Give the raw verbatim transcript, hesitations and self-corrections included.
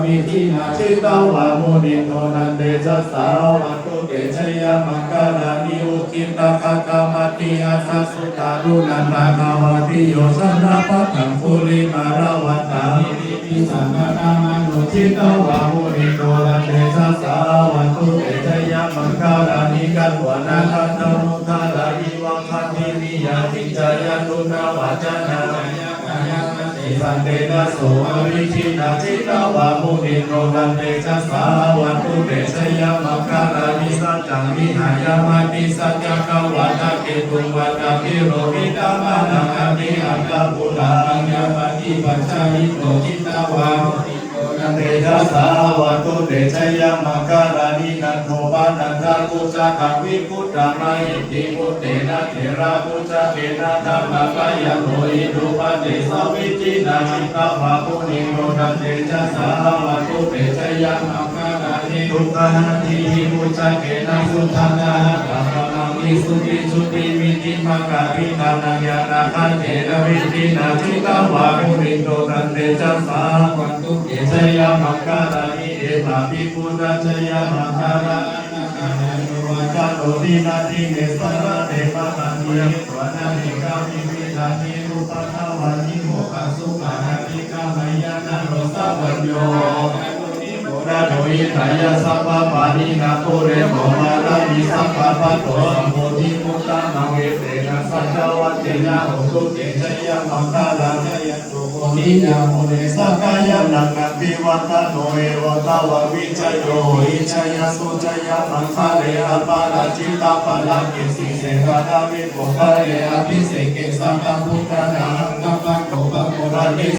Viṭhānaṃ jitavā munindo taṃ tejasā bhavatu te jayamaṅgalāni. Ukkhittakhaggamatihatthasudāruṇantaṃ dhāvantiyojanapathaṅgulimālavantaṃ iddhībhisaṅkhatamano jitavā munindo taṃ tejasā bhavatu te jayamaṅgalāni. Katvāna kaṭṭhamudaraṃ iva gabbhinīyā ciñcāya duṭṭhavacanaṃ santena somavidhinā jitavā munindo taṃ tejasā bhavatu te jayamaṅgalāni. Saccaṃ vihāya matisaccakavādaketuṃ vādābhiropitamanaṃ atiandhabhūtaṃ paññāpadīpajalito jitavā taṃ tejasā bhavatu te jayamaṅgalāni. Nandopanandabhujagaṃ vibudhaṃ mahiddhiṃ puttena therabhujagena damāpayanto iddhūpadesavidhinā jitavā munindo taṃ tejasā bhavatu te jayamaṅgalāni. Duggāhadiṭṭhibhujagena sudaṭṭhahatthaṃ brahmaṃ visuddhijutimiddhibakābhidhānaṃ ñāṇāgadena vidhinā jitavā munindo taṃ tejasā bhavatu te jayamaṅgalāni. Etāpi buddhajayamaṅgalaaṭṭhagāthā yo vācano dinadine sarate matandī hitvānanekavividhāni cupaddavāni mokkhaṃ sukhaṃ adhigameyya naro sapañño. Naro nibbodhado hitāya sabbapāṇinaṃ pūretvā pāramī sabbā patto sambodhimuttamaṃ etena saccavajjena hotu te jayamaṅgalaṃ. Jayanto bodhiyā mūle sakyānaṃ nandivaḍḍhano evaṃ tvaṃ vijayo hohi jayassu jayamaṅgale aparājitapallaṅke sīse paṭhavipokkhare abhiseke sabbabuddhānaṃ aggappatto pamodati.